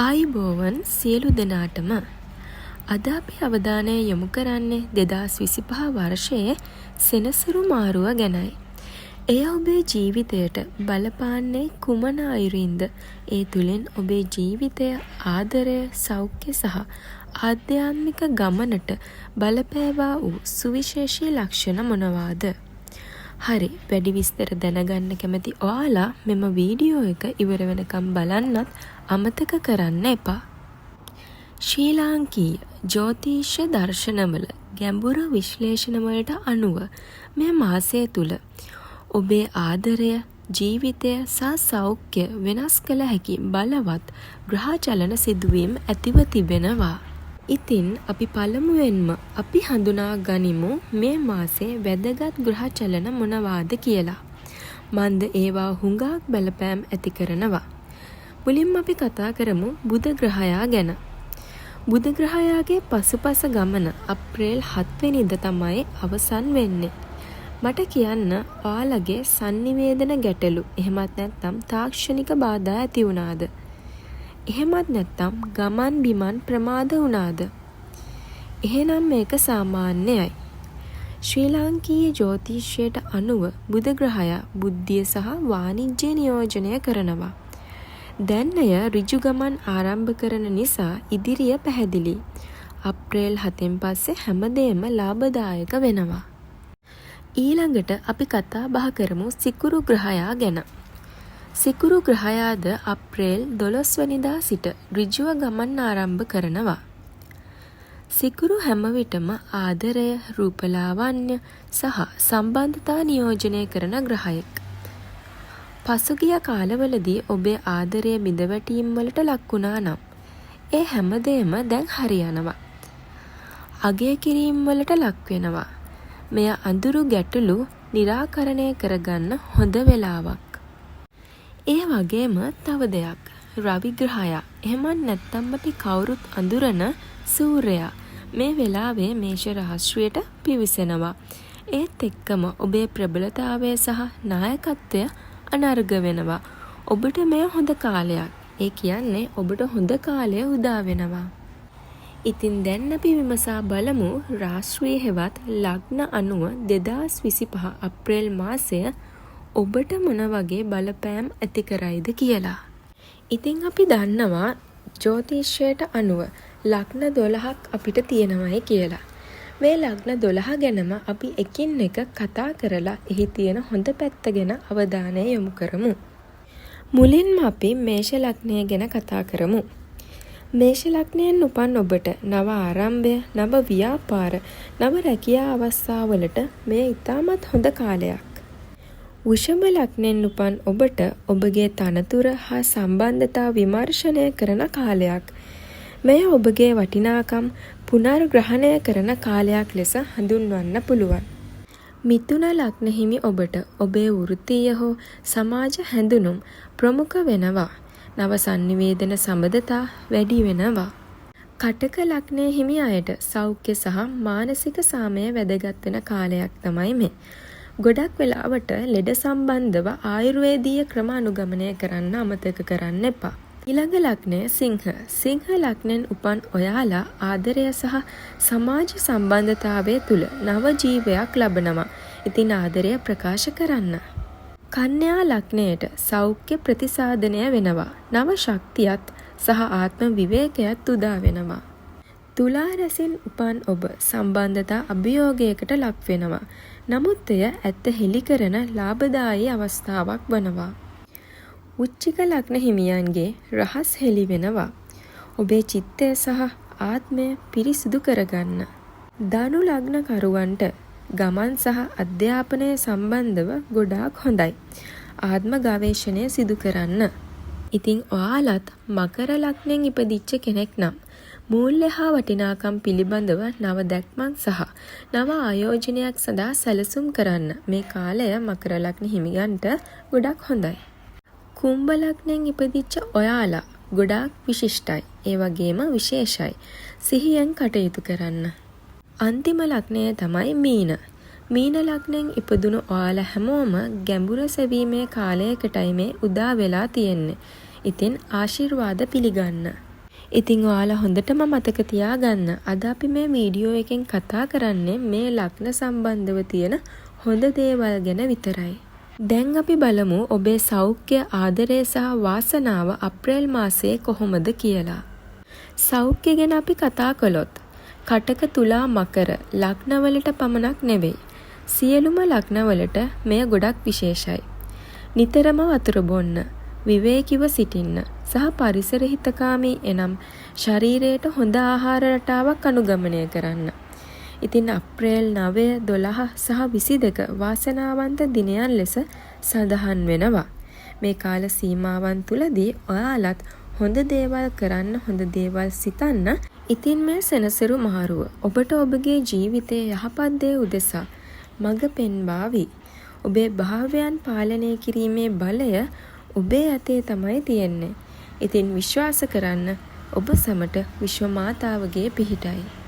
ආයුබෝවන් සියලු දෙනාටම. අද අපි අවධානය යොමු කරන්නේ 2025 වර්ෂයේ සෙනසුරු මාරුව ගැනයි. එය ඔබේ ජීවිතයට බලපාන්නේ කුමන අයුරින්ද? ඒ තුළින් ඔබේ ජීවිතය, ආදරය, සෞඛ්‍ය සහ ආධ්‍යාත්මික ගමනට බලපෑවා වූ සුවිශේෂී ලක්ෂණ මොනවාද? හරි, වැඩි විස්තර දැනගන්න කැමති ඔයාලා මෙම වීඩියෝ එක ඉවර වෙනකම් බලන්නත් අමතක කරන්න එපා. ශ්‍රී ලාංකීය ජ්‍යොතිෂ දර්ශනවල ගැඹුරු විශ්ලේෂණවලට අනුව මේ මාසය තුළ ඔබේ ආදරය, ජීවිතය සහ සෞඛ්‍ය වෙනස් කළ හැකි බලවත් ග්‍රහ චලන සිදුවීම් ඇතිව තිබෙනවා. ඉතින් අපි පළමුවෙන්ම අපි හඳුනා ගනිමු මේ මාසේ වැදගත් ග්‍රහ චලන මොනවාද කියලා. මන්ද ඒවා හුඟක් බලපෑම් ඇති කරනවා. මුලින්ම අපි කතා කරමු බුධ ග්‍රහයා ගැන. බුධ ග්‍රහයාගේ පසුපස ගමන අප්‍රේල් 7 වෙනිදා තමයි අවසන් වෙන්නේ. මට කියන්න, ඔයාලගේ සන්නිවේදන ගැටලු එහෙමත් නැත්නම් තාක්ෂණික බාධා ඇති වුණාද? එහෙමත් නැත්නම් ගමන් බිමන් ප්‍රමාද වුණාද? එහෙනම් මේක සාමාන්‍යයි. ශ්‍රී ලාංකීය ජ්‍යොතිෂයට අනුව බුධ ග්‍රහයා බුද්ධිය සහ වාණිජ්‍යය නියෝජනය කරනවා. දැන් එය ඍජු ගමන් ආරම්භ කරන නිසා ඉදිරිය පැහැදිලියි. අප්‍රේල් 7න් පස්සේ හැමදේම ලාභදායක වෙනවා. ඊළඟට අපි කතා බහ කරමු සිකුරු ග්‍රහයා ගැන. සිකුරු ග්‍රහයාද අප්‍රේල් 12 වැනිදා සිට ඍජුව ගමන් ආරම්භ කරනවා. සිකුරු හැමවිටම ආදරය, රූපලාවන්‍ය සහ සම්බන්ධතා නියෝජනය කරන ග්‍රහයෙක්. පසුගිය කාලවලදී ඔබේ ආදරය බිඳවැටීම් වලට ලක් වුණා නම්, ඒ හැමදේම දැන් හරියනවා. අගය කිරීම් වලට ලක් වෙනවා. මෙය අඳුරු ගැටලු නිරාකරණය කරගන්න හොඳ වෙලාවක්. ඒ වගේම තව දෙයක්, රවි ග්‍රහයා, එහෙමත් නැත්නම් අපි කවුරුත් අඳුරන සූර්යයා මේ වෙලාවේ මේෂ රාශියට පිවිසෙනවා. ඒත් එක්කම ඔබේ ප්‍රබලතාවය සහ නායකත්වය අනර්ඝ වෙනවා. ඔබට මෙය හොඳ කාලයක්. ඒ කියන්නේ ඔබට හොඳ කාලය උදා වෙනවා. ඉතින් දැන් අපි විමසා බලමු රාශිය හෙවත් ලග්න අනුව 2025 අප්‍රේල් මාසය ඔබට මොන වගේ බලපෑම් ඇති කරයිද කියලා. ඉතින් අපි දන්නවා ජ්‍යොතිෂයට අනුව ලග්න 12ක් අපිට තියෙනවයි කියලා. මේ ලග්න 12 ගැනම අපි එකින් එක කතා කරලා එහි තියෙන හොඳ පැත්ත ගැන අවධානය යොමු කරමු. මුලින්ම අපි මේෂ ලග්නය ගැන කතා කරමු. මේෂ ලග්නයෙන් උපන් ඔබට නව ආරම්භය, නව ව්‍යාපාර, නව රැකියා අවස්ථාවලට මෙය ඉතාමත් හොඳ කාලයක්. වෘෂභ ලග්නයෙන් උපන් ඔබට ඔබගේ තනතුර හා සම්බන්ධතා විමර්ශනය කරන කාලයක්. මෙය ඔබගේ වටිනාකම් පුනර්ග්‍රහණය කරන කාලයක් ලෙස හඳුන්වන්න පුළුවන්. මිථුන ලග්න හිමි ඔබට ඔබේ වෘත්තීය හෝ සමාජ හැඳුනුම් ප්‍රමුඛ වෙනවා. නව සන්නිවේදන සබඳතා වැඩි වෙනවා. කටක ලග්නය හිමි අයට සෞඛ්‍ය සහ මානසික සාමය වැදගත් වෙන කාලයක් තමයි මේ. ගොඩක් වෙලාවට ලෙඩ සම්බන්ධව ආයුර්වේදීය ක්‍රම අනුගමනය කරන්න අමතක කරන්න එපා. ඊළඟ ලග්නය සිංහ. සිංහ ලග්නෙන් උපන් ඔයාලා ආදරය සහ සමාජ සම්බන්ධතාවය තුළ නව ජීවයක් ලබනවා. ඉතින් ආදරය ප්‍රකාශ කරන්න. කන්‍යා ලග්නයට සෞඛ්‍ය ප්‍රතිසාධනය වෙනවා. නව ශක්තියත් සහ ආත්ම විවේකයත් උදා වෙනවා. තුලා රැසින් උපන් ඔබ සම්බන්ධතා අභියෝගයකට ලක් වෙනවා. නමුත් එය ඇත්ත හෙළි කරන ලාභදායී අවස්ථාවක් වනවා. වෘශ්චික ලග්න හිමියන්ගේ රහස් හෙළි වෙනවා. ඔබේ චිත්තය සහ ආත්මය පිරිසිදු කරගන්න. ධනු ලග්න කරුවන්ට ගමන් සහ අධ්‍යාපනය සම්බන්ධව ගොඩාක් හොඳයි. ආත්ම ගවේෂණය සිදු කරන්න. ඉතින් ඔයාලත් මකර ලග්නෙන් ඉපදිච්ච කෙනෙක් නම් මූල්‍ය හා වටිනාකම් පිළිබඳව නව දැක්මක් සහ නව ආයෝජනයක් සඳහා සැලසුම් කරන්න. මේ කාලය මකර ලග්න හිමියන්ට ගොඩක් හොඳයි. කුම්භ ලග්නෙන් ඉපදිච්ච ඔයාලා ගොඩාක් විශිෂ්ටයි. ඒ වගේම විශේෂයි. සිහියෙන් කටයුතු කරන්න. අන්තිම ලග්නය තමයි මීන. මීන ලග්නෙන් ඉපදුණු ඔයාලා හැමෝම ගැඹුර සෙවීමේ කාලයකටයි මේ උදා වෙලා තියෙන්නේ. ඉතින් ආශිර්වාද පිළිගන්න. ඉතින් ඔයාලා හොඳටම මතක තියාගන්න, අද අපි මේ වීඩියෝ එකෙන් කතා කරන්නේ මේ ලග්න සම්බන්ධව තියෙන හොඳ දේවල් ගැන විතරයි. දැන් අපි බලමු ඔබේ සෞඛ්‍ය, ආදරය සහ වාසනාව අප්‍රේල් මාසයේ කොහොමද කියලා. සෞඛ්‍ය ගැන අපි කතා කළොත්, කටක, තුලා, මකර ලග්නවලට පමණක් නෙවෙයි, සියලුම ලග්නවලට මෙය ගොඩක් විශේෂයි. නිතරම වතුර බොන්න, විවේකීව සිටින්න සහ පරිසර හිතකාමී, එනම් ශරීරයට හොඳ ආහාර රටාවක් අනුගමනය කරන්න. ඉතින් අප්‍රේල් 9, 12 සහ 22 වාසනාවන්ත දිනයන් ලෙස සඳහන් වෙනවා. මේ කාල සීමාවන් තුලදී ඔයාලත් හොඳ දේවල් කරන්න, හොඳ දේවල් සිතන්න. ඉතින් මේ සෙනසුරු මාරුව ඔබට ඔබගේ ජීවිතයේ යහපත් දේ උදෙසා මඟ පෙන්වාවි. ඔබේ භාවයන් පාලනය කිරීමේ බලය ඔබේ අතේ තමයි තියෙන්නේ. ඉතින් විශ්වාස කරන්න, ඔබ සැමට විශ්ව මාතාවගේ පිහිටයි.